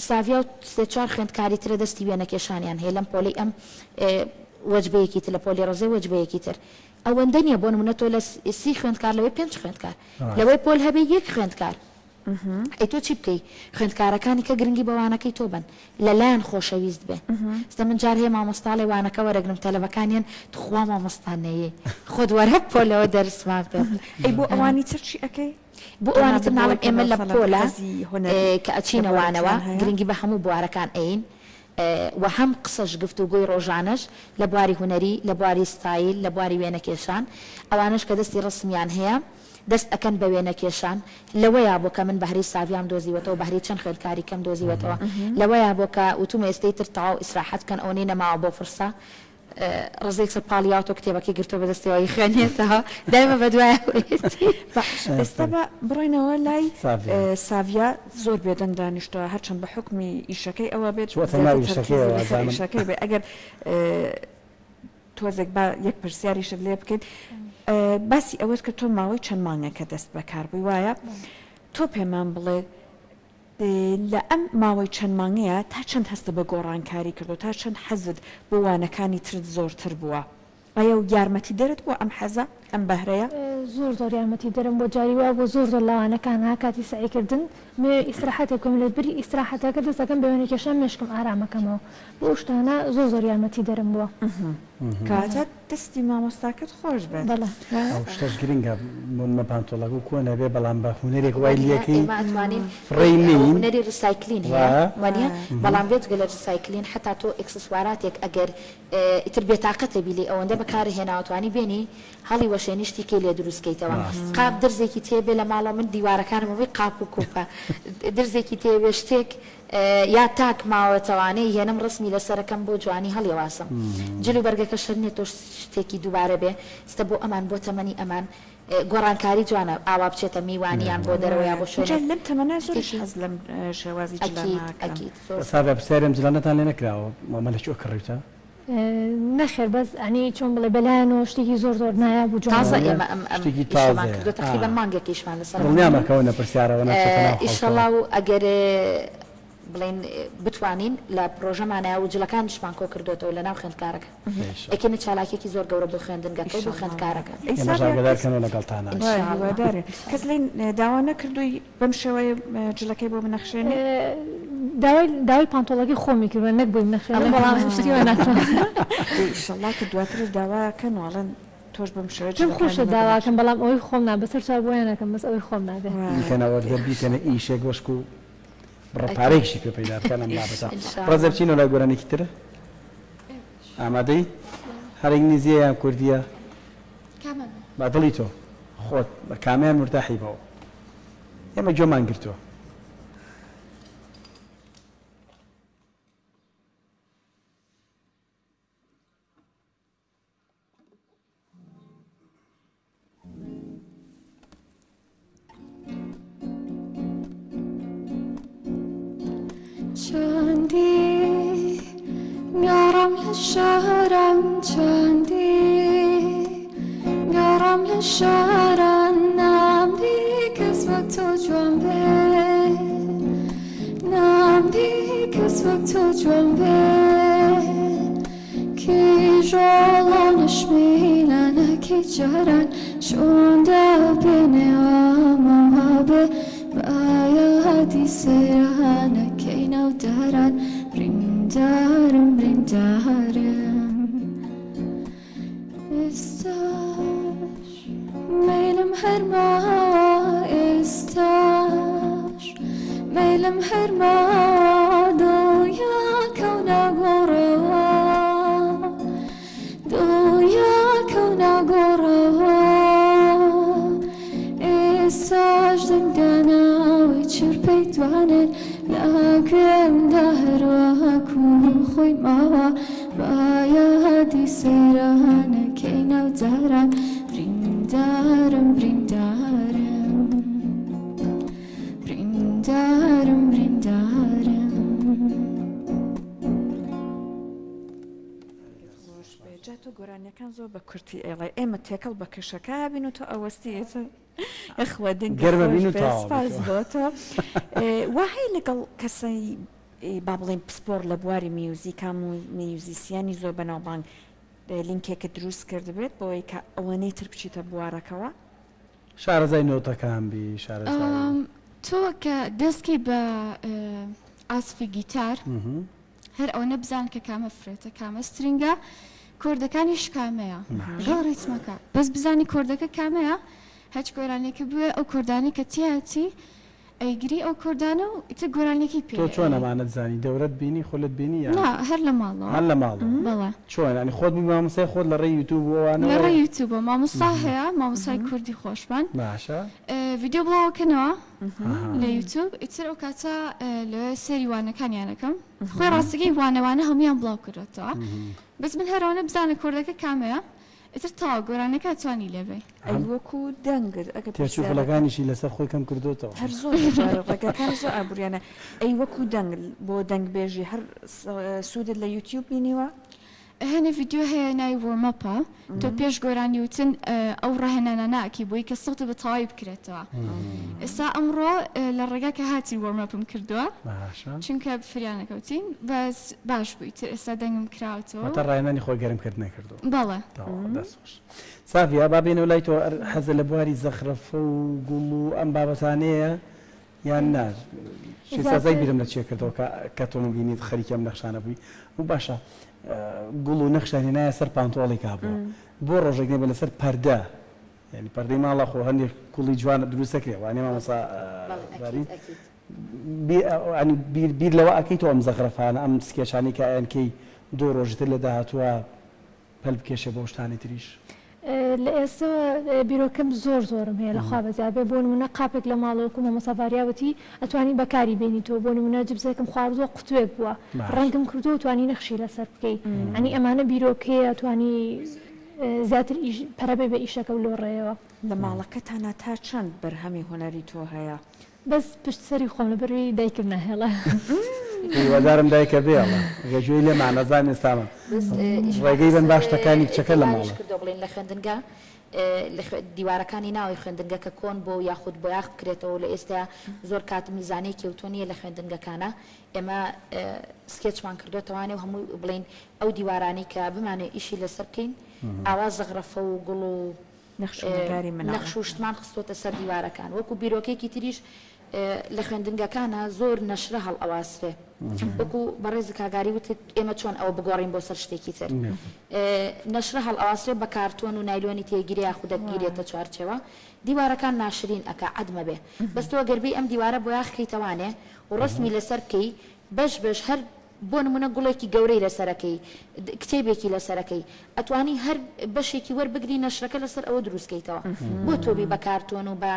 ساڤیا و سێ چوار خوێندکاری ترە دەستی وێنەکێشانیان هەیە لەم پۆلەی ئەم وەجبەیەکی تر لە پۆلی ڕەزێ وەجبەیەکی تر ئەوەندە نیە بۆ نمونە تۆ لە سی خوێندکار لەوەی پێنج خوێندکار لەوەی پۆل هەبێ یەک خوێندکار ئەی تۆ چی بکەی خوێندکارەکانی کە گرنگی بە وانەکەی تۆ بەن لەلایان خۆشەویست بێ ئێستا من جار هەیە مامۆستا ئەڵێ وانەکە وەرەگرم تەلەبەکانیان تخوا مامۆستا نەیەی خۆت وەرە پۆلەوە دەرسمان پێ بڵێ ئەی بۆ ئەوانی تر چی ئەکەی؟ بۆ ئەوانی جەنابت تر ناڵێم بەوەی کە ئێمە لە مەسەلەن پۆلە حەزی هونەری کە لە ئەچینە بواری وانەوە تران هەیە؟ گرنگی بە هەموو بوارەکان ئەیین و هەم قسەش گفتوگۆی ڕۆژانەش لە بواری هونەری لە بواری ستایل لە بواری وێنەکێشان ئەوانەش کە دەستی ڕەسمیان هەیە دەست ئەکەن بە وێنە کێشان لەوەیا بۆ کە من بەهرەی ساڤیام دۆزیوەتەوە بەهرەی چەند خوێندکاری کەم دۆزیوەتەوە لەوەیا بۆ کە وتومە ئێستە ئیتر تەواو ئیسراحەت بکەن ئەوەنەی نەماوە بۆ فرسە ڕەزە یەکسەر پاڵی یاوەتەوە کتێبەکەی گرتووە بە دەستیەوە ئەیخوێنێتەوە دایمە بەدوایەوەیەتی. باش ئێستا با بڕۆینەوە لای ساڤیا زۆر بێدەنگ دانیشتووە هەرچەند بە حوکمی ئیشەکەی ئەوە بێت چووەتە ناو زیاتر تەرکیزی ئیشەکەیەوە لەسەر ئەزانم. ئیشەکەی بێ ئەگەر تۆزێک با یەک پرسیاریشت لێ بکەین باسی ئەوەت کرد تۆ ماوەی چەند مانگێکە دەست بەکار بووی وایە تۆ پێمان بڵێ لە ئەم ماوەی چەند مانگەیە تا چەند هەستە بە گۆڕانکاری کردو تا چەند حەزت بۆ وانەکانی ترت زۆرتر بووە ئایا و یارمەتی دەرت بووە ئەم حەزە ئەم بەهرەیە؟ زۆر زۆر یارمەتی دەرم بووە جاری وا بووە زۆر زۆر لە وانەکان کاتی سەعی کردن مەوێ ئیسراحەتێک بکەم لە بری ئیسراحەتەکە دەست دەکەم بە وێنەکێشان مێشکم ئارام ئەکەمەوە بۆ ئەو شتانە زۆر زۆر یارمەتی دەرم بووە. کەواتە دەستی مامۆستاکەت خۆش بێت. بەڵێ. ئەو شتەش گرنگە بۆنمە پانتۆڵەکە کۆن ئەبێ بەڵام بە هونەرێک وای وانیە لێکەی ئێمە ئەتوانین فڕێی ئەوە نەین هونەری ڕیسایکلین هەیە وایە؟ وانیە بەڵام بێجگە لە ڕیسایکلین حەتا تۆ ئێکسسواراتێک ئەگەر ئیتر بێتاقەتە بی لێی ئەوەندە بەکارت هێناوە توانی بێنی هەڵی وەشێنی شتی کەی لێ دروست کەیتەوە قاپ درزێکی تێ بێ لە ماڵەوە من دیوارەکانم هەمووی قاپ و کوپە درزێکی تێ بێ شتێک یا تاک ماوەتەوانەی هێنم ڕسمی لەسەرەکەم بۆ جوانی هەڵیەواسم جل و بەرگەکە شەرت نیە تۆ شتێکی دووبارە بێ ستە بۆ ئەمان بۆ تەمەنی ئەمان گۆڕانکاری جوانە ئاوا بچێتە میوانی یان بۆ دەرەوە یا بۆ جا شوێنێک لەم تەمەنە زۆریش شتێکی حەز لەم شێوازی جلانە ئەکید ئەکەن. ئەکید زۆر ساڤیا پرسیاری ئەم جلانەتان لێ نەکراوە ئەمە لە کوێ کڕیوتە؟ نەخێر بەس ئەنی چۆن بڵێ بەلایەنەوە شتێکی زۆر زۆر نایاب و جوان تازە بوو. ئێمە ئەم ئەم شتێکی ئیشەمان تازەیە کردووە تەقریبەن مانگێک ئیشمان لەسەرە دڵنیام کردووە ئەکەونە پرسیارەوە ناچێتە ناو خەڵکەوە. ئیشەڵا و ئەگەر. بڵێین بتوانین لە پرۆژەمانە و جلەکانیشمان کۆ کردۆتەوە لە ناو خوێندکارەکە ئەکەینە چالاکیەکی زۆر گەورە بۆ خوێندنگەکە و بۆ خوێندکارەکان. ئێمەش ئاگادار کەنەوە لەگەڵتانا. ان شاء اللە. هیوادارین. کەس لێی داوا نەکردووی بەم شێوەیە جلەکەی بۆ بنەخشێنی؟ داوای داوای پانتۆڵەکەی خۆمی کردوە نەک بۆی بنەخشێنم بەڵام شتی وا ناتوانم. ئەی ئیشەڵا کە دواتریش داوا کەن و ئەڵێن تۆش بەم شێوەیە پێم جلەکانی خۆشە مە داواکەم بنەخشێنی. بەڵام ئەوەی خۆم نا بەسەر چاو بۆیان ئەکەم بەس ئەوەی خۆم نابێ. بیکەنەوە گەر بیکەنە ئیشێک بەشکو بڕە پارەیەکیشی پێ پەیدا بکەن ئەم بابەتە. ڕەزێ بچینەوە لای گۆرانیەکی تر ئامادەی؟ هەر ئینگلیزیە یان کوردیە؟ بە دڵی تۆ خۆت بە کامیان مورتاحی بەوە ئێمە گوێمان گرتووە. چەندی گەڕام لە شاران چەندی گەڕام لە شاران نامدی کەس وەک تۆ جوان بێ نامدی کەس وەک تۆ جوان بێ کیژۆڵە نشمیلانەکەی جاران چۆن دەبێ نێوامە وابێ بە یادی سەیرانەکەی ناو داران بریندارم بریندارم ئێستاش مەیلم هەر ماوە ئێستاش مەیلم هەر ماوە دڵیا کەونە گۆڕەوە دڵیا کەونە گۆڕەوە ئێستاش دەنگدانەوەی چرپەی دوانێت لە گوێمدا هەروەکو خۆی ماوە بە یادی سەیرانەکەی ناو داران بریندارم بریندارم بریندارم بریندارم. خۆش بێ جا تۆ گۆرانیەکان زۆر بە کورتی ئەیڵێ ئێمە تێکەڵ بە کەشەکە بین و تۆ ئەوەستی ئێتر یەخوا دەنگت گەرمە خۆش بین و بێ تەواو سپاس بێتەوە. بۆ تۆ وا هەیە لەگەڵ کەسەی با بڵێین پسپۆڕ لە بواری میوزیکا میوزیسیانی زۆر بەناوبانگ لینکێکت دروست کردبێت بۆی کە ئەوەنەی تر بچیتە بوارەکەوە؟ شارەزای نۆتەکان بی شارەزای. تۆ کە دەستکەی بە عازفی گیتار هەر ئەوەنە بزان کە کامە fret ە کامە string ە کۆردەکانیش کامەیە لەگەڵ ڕیتمەکە بەس بزانی کۆردەکە کامەیە هەچ گۆرانیەکە بوێ ئەو کۆردانەی کە تیایەتی ئەیگری ئەو کۆردانە و ئیتر گۆرانیەکەی پێ تۆ چۆن ئەیەی. ئەمانەت زانی دەورەت بینی خولت بینی یان؟ نا هەر لە ماڵەوە. هەر لە ماڵەوە. بەڵێ. چۆن یانی خۆت بووی مامۆستای خۆت لە ڕێی یوتوب و لە ئەوانەوە ڕێی یوتوبەوە مامۆستا هەیە مامۆستای کوردی خۆشمان باشە. ڤیدیۆ بڵاوەکەنەوە لە یوتوب ئیتر ئەو کاتە لەوێ سەیری وانەکانیان ئەکەم خۆی ڕاستەکەی وانە وانە هەموویان بڵاو کردۆتەوە بەس من هەر ئەوەنە بزانە کۆردەکە کامەیە ئیتر تەواو گۆرانیەکە ئەتوانی لێ بێی. ئەی وەکو دەنگت ئەگەر تێچوو پرسیارەکە. خولەکانیشی لەسەر خۆی کەم کردۆتەوە. هەر زۆر جار ڕێگاکانی زۆر ئابوریانە ئەی وەکو دەنگ بۆ دەنگبێژی هەر سوودت لە یوتیوب بینیوە؟ هەنێ ڤیدیۆ هەیە ناوی warm up ە تۆ پێش گۆرانی وتن ئەو ڕاهێنانانە ئەکەی بۆی کە سەوتت بە تەواوی بکرێتەوە ئێستا ئەمڕۆ لە ڕێگا کە هاتین warm up م کردووە باشە چونکە فریا نەکەوتین بەس باش بوو ئیتر ئێستا دەنگم کراوەتەوە واتە ڕاهێنانی خۆی گەرم کردنە کردووە بەڵێ تەواو دەست خۆش سافیا با بێینەوە لای تۆ حەزت لە بواری زەخرەفە و گوڵ و ئەم بابەتانەیە یان نا شێسازای بیرم لە چێ کردەوە کە کە تۆم بینیت خەریکی ئەم نەخشانە بووی و باشە گوڵ و نەخشان هێنایە سەر پانتۆڵی کابووە بۆ ڕۆژێک نەبێ لەسەر پەردە یعنی پەردەی ماڵە خۆ هەندێک گوڵی جوان دروست دەکرێ وانێ مامۆستا بارین بیر بیر لەوە ئەکەی تۆ ئەم زەخرەفانە ئەم سکێچانەی کە ئەیانکەی دوو ڕۆژی تر لە داهاتووە پەل بکێشێ بۆ شتانی تریش؟ لە ئێستەوە بیرۆکەم زۆر زۆرم هەیە لە خوا بەزیا بێ بۆ نمونە قاپێک لە ماڵەوە وەکو مامۆستا ڤاریا وتی ئەتوانی بەکاری بێنیتەوە بۆ نمونە جبسێکم خواردووە قوتوێک بووە ڕەنگم کردووە توانی نەخشی لەسەر بکەی یانی ئەمانە بیرۆکەیە توانی زیاتر ئیش پەرە بێ بە ئیشەکە و لەو ڕێیەوە. لە ماڵەکەتانا تا چەند بەرهەمی هونەری تۆ هەیە؟ بەس پشت سەری خۆم لەبەروی دایکم ناهێڵێ. هیوادارم دایکە بێڵێ گەر گوێی لێمانە زانێ سامان بەس ئیشمان ڕێگەی بەن لەسەر با شتەکانی کچەکە لە دەوامیش ماڵە. کردوە بڵێن لە خوێندنگا. لە دیوارەکانی ناوەوەی خوێندنگە کە کۆن بۆ یاخود بۆیاخ بکرێتەوە لە ئێستا زۆر کات میزانەیەکی ئەوتۆ نییە لە خوێندنگەکانە ئێمە سکێچمان کردووەتەوانێ و هەموو بڵێین ئەو دیوارانەی کە بمانەوێ ئیشی لەسەر بکەین ئاوا زەغرەفە و گوڵ و نەخش و نیگاری مناڵ. نەخش و شتمان خستۆتە سەر دیوارەکان. وەکو بیرۆکەیەکی تریش لە خوێندنگەکانا زۆر نەشرە هەڵئەواسرێ. وەکو بەڕێز کاگاری وتت ئێمە چۆن ئەوە بگۆڕین بۆ سەر شتێکی تر. نەشرە هەڵئەواسرێ بە کارتۆن و نایلۆنی تێگیرێ یاخود دەگیرێتە چوارچێوە. دیوارەکان ناشرین ئەکا عەدمە بێ. بەس تۆ گەر بێی ئەم دیوارە بۆیاخ کەیتەوانێ و ڕەسمی لەسەر بکەی بەش بەش هەر بۆ نمونە گوڵێکی گەورەی لەسەرەکەی کتێبێکی لەسەرەکەی ئەتوانی هەر بەشێکی وەربگری نەشرەکە لەسەر ئەوە دروست کەیتەوە بۆ تۆ بی بە کارتۆن و بە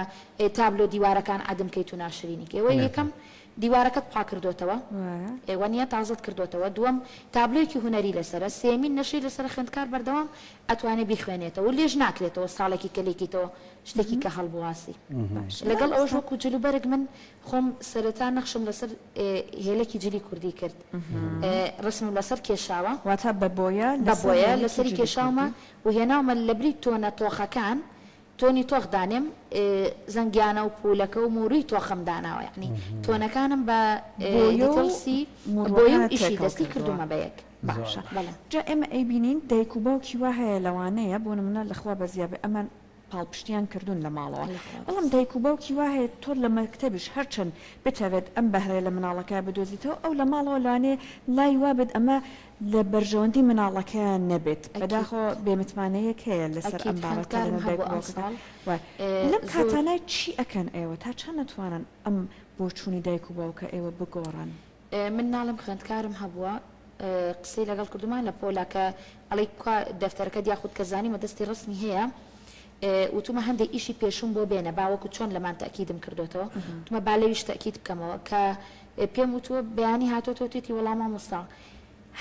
تابلۆ دیوارەکان عەدم کەیت و ناشرینی کەی ئەوە یەکەم دیوارەکەت پاک کردۆتەوە ئێوە نیە تازەت کردۆتەوە دووەم تابلۆیەکی هونەری لەسەرە سێیەمین نەشری لەسەرە خوێندکار بەردەوام ئەتوانێ بیخوێنێتەوە و لێش ناکرێتەوە ساڵێکی کە لێکیتەوە شتێکی کە هەڵبواسی لەگەڵ ئەوەش وەکو جلوبەرگ من خۆم سەرەتا نەخشم لەسەر هێلەکی جلی کوردی کرد ڕسمم لەسەر کێشاوە. واتە بە بۆیە بە بۆیە لەسەری کێشاومە و هێناومە لەبری تۆنە تۆخەکان تۆنی تۆخ دانێم زەنگیانە و پولەکە و موروی تۆخم داناوە یەعنی تۆنەکانم بە دیتڵسی بۆیە و ئیشی دەستی کردومە بە یەک. باشە جا ئێمە ئەیبینین دایک و باوکی وا هەیە لەوانەیە بۆ نمونە لە خوا بەزیا بێ ئەمان پاڵپشتیان کردوون لە ماڵەوە بەڵام دایک و باوکی وا هەیە تۆ لە مەکتەبیش هەرچەند بتەوێت ئەم بەهرەیە لە مناڵەکەیا بدۆزیتەوە ئەو لە ماڵەوە لەوانەیە لای وابێت ئەمە لە بەرژەوەندی مناڵەکەیان نەبێت بەداخەوە بێ متمانەیەک هەیە لەسەر ئەم بابەتە لەنێو دایک و باوکەکان وایە لەم کاتانە چی ئەکەن ئێوە تا چەند ئەتوانن ئەم بۆچوونی دایک و باوکە ئێوە بگۆڕن؟ من ناڵێم خوێندکارم هەبووە قسەی لەگەڵ کردوومە لە پۆلا کە ئەڵێی کوا دەفتەرەکەت یاخود کە زانیمە دەستی ڕەسمی هەیە وتومە هەندێک ئیشی پێشوم بۆ بێنە با وەکو چۆن لەمان تەئکیدم کردۆتەوە وتمە با لەویش تەئکید بکەمەوە کە پێم وتووە بەیانی هاتۆتەوە توێتی وەڵا مامۆستا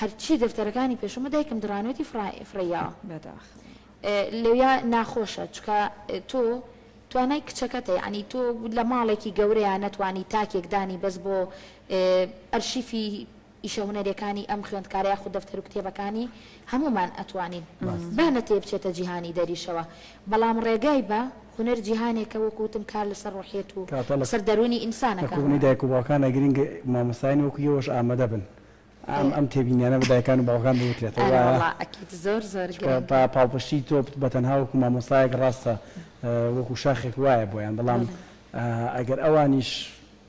هەرچی دەفتەرەکانی پێشومە دایکم دڕانوێتی فڕێیاوە لەویا ناخۆشە چکە تۆ توانای کچەکەتە یەعنی تۆ لە ماڵێکی گەورەیا نەتوانی تاکێک دانی بەس بۆ ئەرشیفی ئیشە هونەریەکانی ئەم خوێندکارە یاخود دەفتەر و کتێبەکانی هەموومان ئەتوانین با نەتێ بچێتە جیهانی دەریشەوە بەڵام ڕێگای بە هونەر جیهانێکە وەکو وتم کار لەسەر ڕۆحیەت و کەواتە لە لەسەر دەروونی لە ئینسانەکە. کۆبوونەوەی دایک و باوکانە گرنگە مامۆستایانی وەکو ئێوەش ئامادە بن ئەم ئەم تێبینیانە بە دایکان و باوکان بوترێتەوە ئەرێ وایە؟ وەڵا ئەکید زۆر زۆر چونکە گرنگە. پا پاڵپشتی تۆ بە تەنها وەکو مامۆستایەک ڕاستە وەکو شاخێک وایە بۆیان بەڵام بەڵێ. ئەگەر ئەوانیش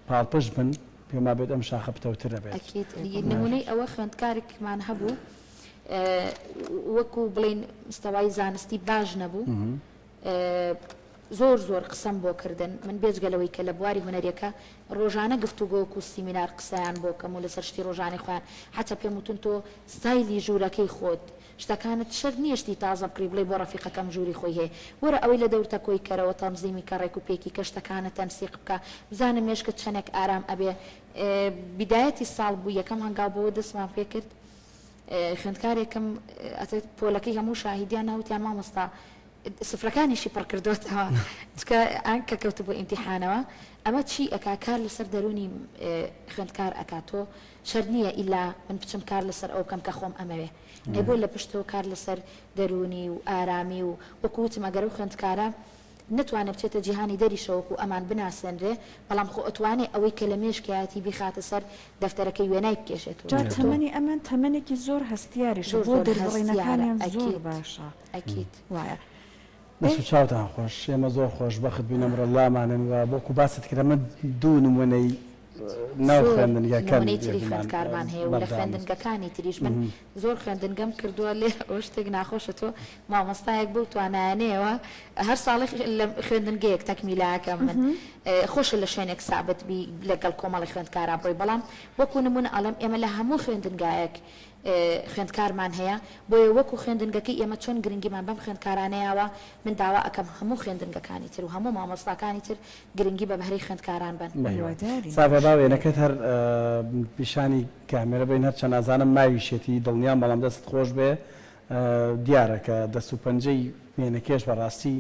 پاڵپشت بن پێم وابێت ئەم شاخە پتەوتر ئەبێت. ئەکید نمونەی ئەوە خوێندکارێکمان هەبوو وەکو بڵێین مستەوای زانستی باش نەبوو زۆر زۆر قسەم بۆ کردن من بێجگە لەوەی کە لە بواری هونەریەکە ڕۆژانە گفتوگۆ وەکو سیمینار قسەیان بۆ کەم و لەسەر شتی ڕۆژانەی خۆیان حەتا پێم وتون تۆ ستایلی ژوورەکەی خۆت شتەکانت شەرت نییە شتی تازە بکڕی بڵێی بۆ ڕەفیقەکەم ژووری خۆی هەیە وەرە ئەوەی لە دەورتە کۆی کەرەوە تەنزیمی کە ڕێک و پێکی کە شتەکانت تەنسیق بکە بزانە مێشکت چەنێک ئارام ئەبێ بیدایەتی ساڵ بوو یەکەم هەنگاو بۆ دەستمان پێ کرد خوێندکارێکم ئەتە پۆلەکەی هەموو شاهیدیان ناوتیان مامۆستا سفرەکانیشی پڕ کردۆتەوە چکە ئان کە کەوتبوو ئیمتیحانەوە ئەمە چی ئەکا کار لەسەر دەروونی خوێندکار ئەکا تۆ شەرت نییە ئیلا من بچم کار لەسەر ئەو بکەم کە خۆم ئەمەوێ ئەی بۆ لە پشتەوە کار لەسەر دەروونی و ئارامی و وەکو وتم ئەگەر ئەو خوێندکارە نەتوانێ بچێتە جیهانی دەریشەوە وەکو ئەمان بناسێنرێ بەڵام خۆ ئەتوانێ ئەوەی کە لە مێشکیایەتی بیخاتە سەر دەفتەرەکەی وێنای بکێشێت و جا تۆ تەمەنی ئەمان تەمەنێکی زۆر هەستیاریشە زۆر بۆ زۆر هەستیارە دەربڕینەکانیان زۆر ئەکید باشە ئەکید. وایە. دەست و چاوتان خۆش ئێمە زۆر خۆش بەخت بووین ئەمڕۆ لامانن و وەکو باست کرد ئەمە دوو نموونەی ناو زۆر خوێندنگەکەن نمونەی تری بێگومان خوێندکارمان هەیە و لە بەردەوامن. خوێندنگەکانی تریش من زۆر خوێندنگەم کردووە لێرە ئەوە شتێک ناخۆشە تۆ مامۆستایەک بەو توانایانەیەوە هەر ساڵێک لە خوێندنگەیەک تەکمیلەکەم من خۆشە لە شوێنێک سابت بی لەگەڵ کۆمەڵی خوێندکارا بڕۆی بەڵام وەکو نمونە ئەڵێم ئێمە لە هەموو خوێندنگایەک خوێندکارمان هەیە، بۆیە وەکو خوێندنگەکەی ئێمە چۆن گرنگیمان بەم خوێندکارانە یاوە، من داوا ئەکەم هەموو خوێندنگەکانی تر و هەموو مامۆستاکانی تر گرنگی بە بەهرەی خوێندکاران بەن. هیوادارین ساڤا با باشە. وێنەکەت هەر پیشانی کامێرە بەین هەرچەند ئەزانم ماویشێتی دڵنیام بەڵام دەستت خۆش بێ دیارە کە دەست و پەنجەی وێنەکێش بەڕاستی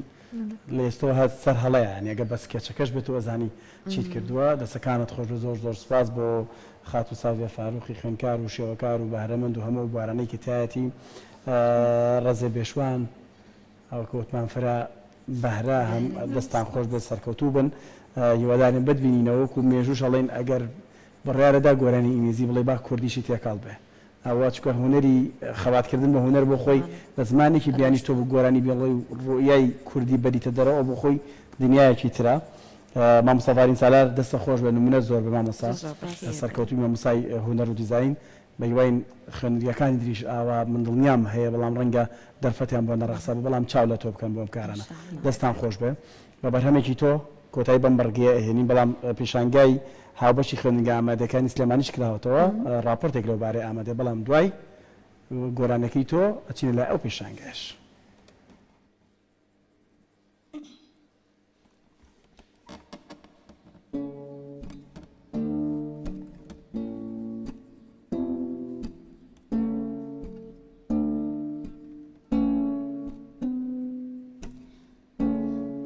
لە ئێستەوە هەر سەر هەڵەیە یانی ئەگەر بە سکێچەکەش بێت تۆ ئەزانی چیت کردووە دەسەکانت خۆش بێت زۆر زۆر سوپاس بۆ خاتوو ساڤیە فاروقی خوێندکار و شێوەکار و بەهرەمەند و هەموو ئەو بوارانەی کە تیایەتی ڕەزێ بێشوان. ئەوە وتمان فرە بەهرە هەم دەستان خۆش بێت سەرکەوتوو بن هیوادارین بتبینینەوە وەکو مێژووش ئەڵێن ئەگەر بڕیارەدا گۆرانی ئینگلیزی بڵێ با کوردیشی تێکەڵ بێ ئەوە چونکە هونەری خەباتکردن بە هونەر بۆ خۆی بە زمانێکی بیانیش تۆ گۆرانی بڵێ و ڕوئیای کوردی بەریتە دەرەوە بۆ خۆی دنیایەکی ترە. مامۆستا ڤارین سالار دەستە خۆش بێ نمونە زۆر بێ مامۆستا سەرکەوتووی مامۆستای هونەر و دیزاین بەهیواین خوێندنگەکانی تریش ئاوا من دڵنیام هەیە بەڵام ڕەنگە دەرفەتیان بۆ نەڕەخسابێ بەڵام چاو لە تۆ بکەن بۆ ئەم کارانە دەستان خۆش بێ بە بەرهەمێکی تۆ کۆتایی بەم بڕگەیە ئەهێنین بەڵام پیشانگای هاوبەشی خوێندنگە ئامادەکانی سلێمانیش کراوەتەوە ڕاپۆرتێک لەو بارەی ئامادەیە بەڵام دوای گۆرانیەکەی تۆ ئەچینە لای ئەو پیشانگایەش.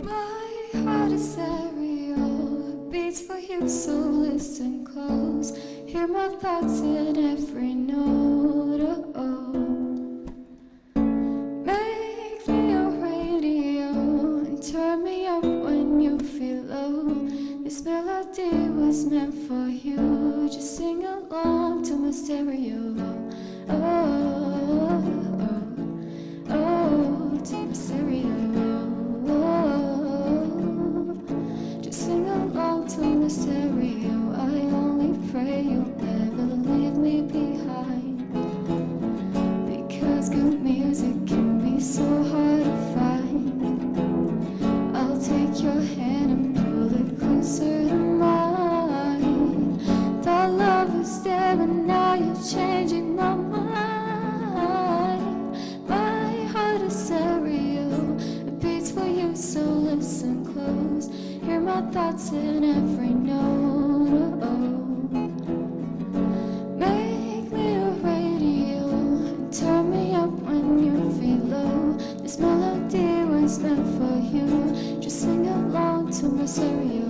My heart is stereo, it beats for you, so listen close. Hear my thoughts in every note. Oh, oh. Make me your radio and turn me up when you feel low. This melody was meant for you. Just sing along to my stereo. Oh, oh, oh, to my stereo. Oh, just sing along to my stereo. I only pray you'll never leave me behind. Because good music can be so hard to find. I'll take your hand and pull it closer to mine. Thought love was there, but now you're changing my mind. My heart is stereo, it beats for you, so listen close. Hear my thoughts in every note. Oh, oh. Make me a radio and turn me up when you feel low. This melody was meant for you. Just sing along to my stereo.